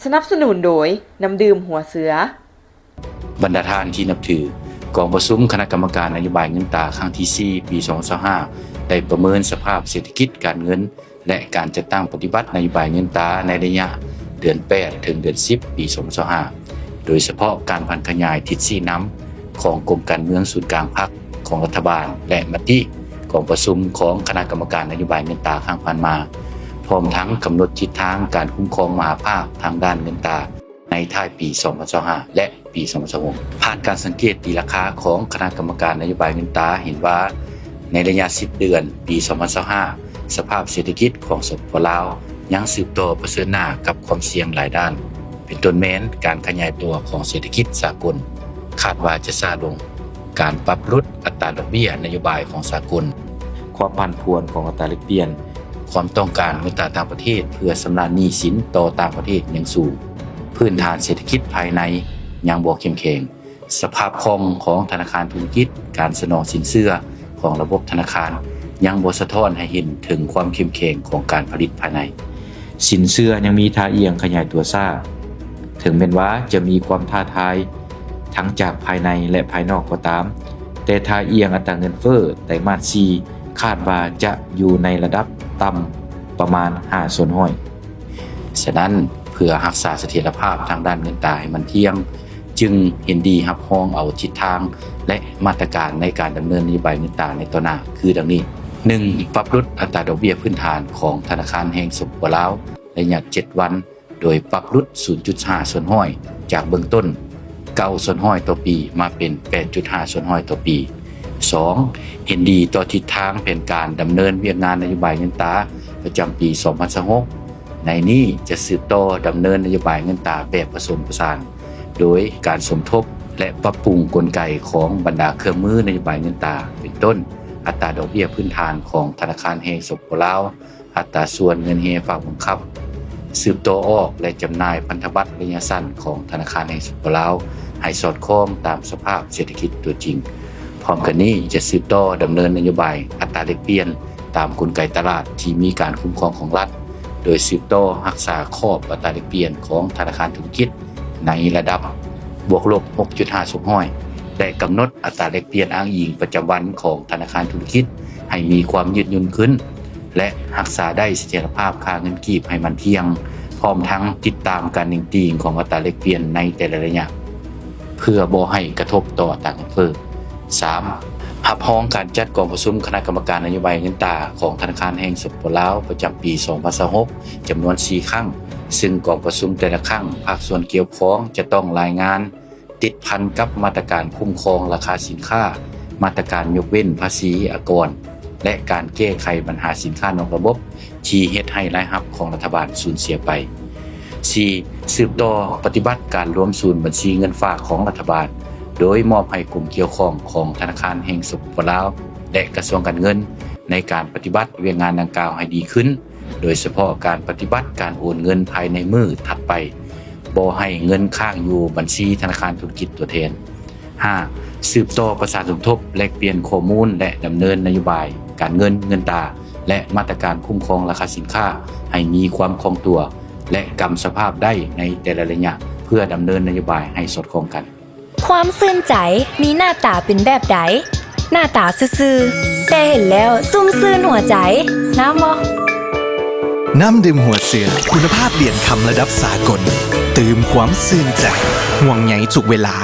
ສະໜັບສະໜູນໂດຍ ນ້ຳດື່ມຫົວເສືອ. ບັນດາທ່ານທີ່ນັບຖື, ກອງປະຊຸມຄະນະກຳມະການນະໂຍບາຍເງິນຕາຄັ້ງທີສີ່ ປີສອງພັນຊາວຫ້າ ໄດ້ປະເມີນສະພາບເສດຖະກິດການເງິນ ແລະ ການຈັດຕັ້ງປະຕິບັດນະໂຍບາຍເງິນຕາໃນໄລຍະເດືອນແປດ ເຖິງເດືອນສິບ ປີສອງພັນຊາວຫ້າ ໂດຍສະເພາະການຜັນຂະຫຍາຍທິດຊີ້ນຳຂອງກົມການເມືອງສູນກາງພັກຂອງລັດຖະບານ ແລະ ມະຕິກອງປະຊຸມຂອງຄະນະກຳມະການນະໂຍບາຍເງິນຕາຄັ້ງຜ່ານມາ, ພ້ອມທັງກຳນົດທິດທາງການຄຸ້ມຄອງມະຫາພາກທາງດ້ານເງິນຕາໃນທ້າຍປີສອງພັນຊາວຫ້າ ແລະ ປີສອງພັນຊາວຫົກ. ຜ່ານການສັງເກດຕີລາຄາຂອງຄະນະກຳມະການນະໂຍບາຍເງິນຕາເຫັນວ່າ ໃນໄລຍະສິບເດືອນ ປີສອງພັນຊາວຫ້າ ສະພາບເສດຖະກິດຂອງ ສປປ ລາວ ຍັງສືບຕໍ່ປະເຊີນໜ້າກັບຄວາມສ່ຽງຫຼາຍດ້ານ, ເປັນຕົ້ນແມ່ນການຂະຫຍາຍຕົວຂອງເສດຖະກິດສາກົນ ຄາດວ່າຈະຊ້າລົງ, ການປັບຫຼຸດອັດຕາດອກເບ້ຍນະໂຍບາຍຂອງສາກົນ, ຄວາມຜັນຜວນຂອງອັດຕາແລກປ່ຽນ, ຄວາມຕ້ອງການເງິນຕາຕ່າງປະເທດເພື່ອຊຳລະໜີ້ສິນຕໍ່ຕ່າງປະເທດຍັງສູງ, ພື້ນຖານເສດຖະກິດພາຍໃນຍັງບໍ່ເຂັ້ມແຂງ, ສະພາບຄ່ອງຂອງທະນາຄານທຸລະກິດ, ການສະໜອງສິນເຊື່ອຂອງລະບົບທະນາຄານຍັງບໍ່ສະທ້ອນໃຫ້ເຫັນເຖິງຄວາມເຂັ້ມແຂງຂອງການຜະລິດພາຍໃນ. ສິນເຊື່ອຍັງມີທ່າອ່ຽງຂະຫຍາຍຕົວຊ້າ, ເຖິງແມ່ນວ່າຈະມີຄວາມທ້າທາຍທັງຈາກພາຍໃນ ແລະ ພາຍນອກກໍຕາມ, ແຕ່ທ່າອ່ຽງອັດຕາເງິນເຟີ້ໄຕມາດສີ່ ຄາດວ່າຈະຢູ່ໃນລະດັບຕ່ຳປະມານຫ້າສ່ວນຮ້ອຍ. ສະນັ້ນ, ເພື່ອຮັກສາສະຖຽນລະພາບທາງດ້ານເງິນຕາໃຫ້ໝັ້ນທ່ຽງ, ຈຶ່ງເຫັນດີຮັບຮອງເອົາທິດທາງ ແລະ ມາດຕະການໃນການດຳເນີນນະໂຍບາຍເງິນຕາໃນຕໍ່ໜ້າ ຄືດັ່ງນີ້: ໜຶ່ງ, ປັບຫຼຸດອັດຕາດອກເບ້ຍພື້ນຖານຂອງທະນາຄານແຫ່ງ ສປປ ລາວ ໄລຍະເຈັດວັນ, ໂດຍປັບຫຼຸດສູນຈຸດຫ້າສ່ວນຮ້ອຍ ຈາກເບື້ອງຕົ້ນເກົ້າສ່ວນຮ້ອຍຕໍ່ປີ ມາເປັນແປດຈຸດຫ້າສ່ວນຮ້ອຍຕໍ່ປີ. ສອງ, ເຫັນດີຕໍ່ທິດທາງແຜນການດຳເນີນວຽກງານນະໂຍບາຍເງິນຕາປະຈຳປີສອງພັນຊາວຫົກ, ໃນນີ້ຈະສືບຕໍ່ດຳເນີນນະໂຍບາຍເງິນຕາແບບປະສົມປະສານ ໂດຍການສົມທົບ ແລະ ປັບປຸງກົນໄກຂອງບັນດາເຄື່ອງມືນະໂຍບາຍເງິນຕາ ເປັນຕົ້ນ ອັດຕາດອກເບ້ຍພື້ນຖານຂອງທະນາຄານແຫ່ງ ສປປ ລາວ, ອັດຕາສ່ວນເງິນເຮຍຝາກບັງຄັບ, ສືບຕໍ່ອອກ ແລະ ຈຳໜ່າຍພັນທະບັດໄລຍະສັ້ນຂອງທະນາຄານແຫ່ງ ສປປ ລາວ ໃຫ້ສອດຄ່ອງຕາມສະພາບເສດຖະກິດຕົວຈິງ. ພ້ອມກັນນີ້, ຈະສືບຕໍ່ດຳເນີນນະໂຍບາຍອັດຕາແລກປ່ຽນຕາມກົນໄກຕະຫຼາດທີ່ມີການຄຸ້ມຄອງຂອງລັດ, ໂດຍສືບຕໍ່ຮັກສາຂອບອັດຕາແລກປ່ຽນຂອງທະນາຄານທຸລະກິດໃນລະດັບບວກລົບຫົກຈຸດຫ້າສ່ວນຮ້ອຍ ແລະ ກຳນົດອັດຕາແລກປ່ຽນອ້າງອີງປະຈຳວັນຂອງທະນາຄານທຸລະກິດໃຫ້ມີຄວາມຍືດຫຍຸ່ນຂຶ້ນ ແລະ ຮັກສາໄດ້ສະຖຽນລະພາບຄ່າເງິນກີບໃຫ້ໝັ້ນທ່ຽງ, ພ້ອມທັງຕິດຕາມການເໜັງຕີງຂອງອັດຕາແລກປ່ຽນໃນແຕ່ລະໄລຍະ ເພື່ອບໍ່ໃຫ້ກະທົບຕໍ່ອັດຕາເງິນເຟີ້. ສາມ, ຮັບຮອງການຈັດກອງປະຊຸມຄະນະກຳມະການນະໂຍບາຍເງິນຕາຂອງທະນາຄານແຫ່ງ ສປປ ລາວ ປະຈຳປີສອງພັນຊາວຫົກ ຈຳນວນສີ່ຄັ້ງ, ຊຶ່ງກອງປະຊຸມແຕ່ລະຄັ້ງ ພາກສ່ວນກ່ຽວຂ້ອງຈະຕ້ອງລາຍງານ ຕິດພັນກັບມາດຕະການຄຸ້ມຄອງລາຄາສິນຄ້າ, ມາດຕະການຍົກເວັ້ນພາສີອາກອນ ແລະ ການແກ້ໄຂບັນຫາສິນຄ້ານອກລະບົບທີ່ເຮັດໃຫ້ລາຍຮັບຂອງລັດຖະບານສູນເສຍໄປ. ສີ່, ສືບຕໍ່ປະຕິບັດການລວມສູນບັນຊີເງິນຝາກຂອງລັດຖະບານ, ໂດຍມອບໃຫ້ກົມກ່ຽວຂ້ອງຂອງທະນາຄານແຫ່ງ ສປປ ລາວ ແລະ ກະຊວງການເງິນ ໃນການປະຕິບັດວຽກງານດັ່ງກ່າວໃຫ້ດີຂຶ້ນ, ໂດຍສະເພາະການປະຕິບັດການໂອນເງິນພາຍໃນມື້ຖັດໄປ, ບໍ່ໃຫ້ເງິນຄ້າງຢູ່ບັນຊີທະນາຄານທຸລະກິດຕົວແທນ. ຫ້າ, ສືບຕໍ່ປະສານສົມທົບ, ແລກປ່ຽນຂໍ້ມູນ ແລະ ດຳເນີນນະໂຍບາຍການເງິນ, ເງິນຕາ ແລະ ມາດຕະການຄຸ້ມຄອງລາຄາສິນຄ້າໃຫ້ມີຄວາມຄ່ອງຕົວ ແລະ ກຳສະພາບໄດ້ໃນແຕ່ລະໄລຍະ ເພື່ອດຳເນີນນະໂຍບາຍໃຫ້ສອດຄ່ອງກັນ. ຄວາມຊື່ນໃຈມີໜ້າຕາເປັນແບບໃດ? ໜ້າຕາຊື່ໆ ແຕ່ເຫັນແລ້ວຊຸ່ມຊື່ນຫົວໃຈ. ງາມບໍ່? ນ້ຳດື່ມຫົວເສືອ ຄຸນນະພາບຫຼຽນຄຳລະດັບສາກົນ ຕື່ມຄວາມຊື່ນໃຈ ຫ່ວງໃຍທຸກເວລາ.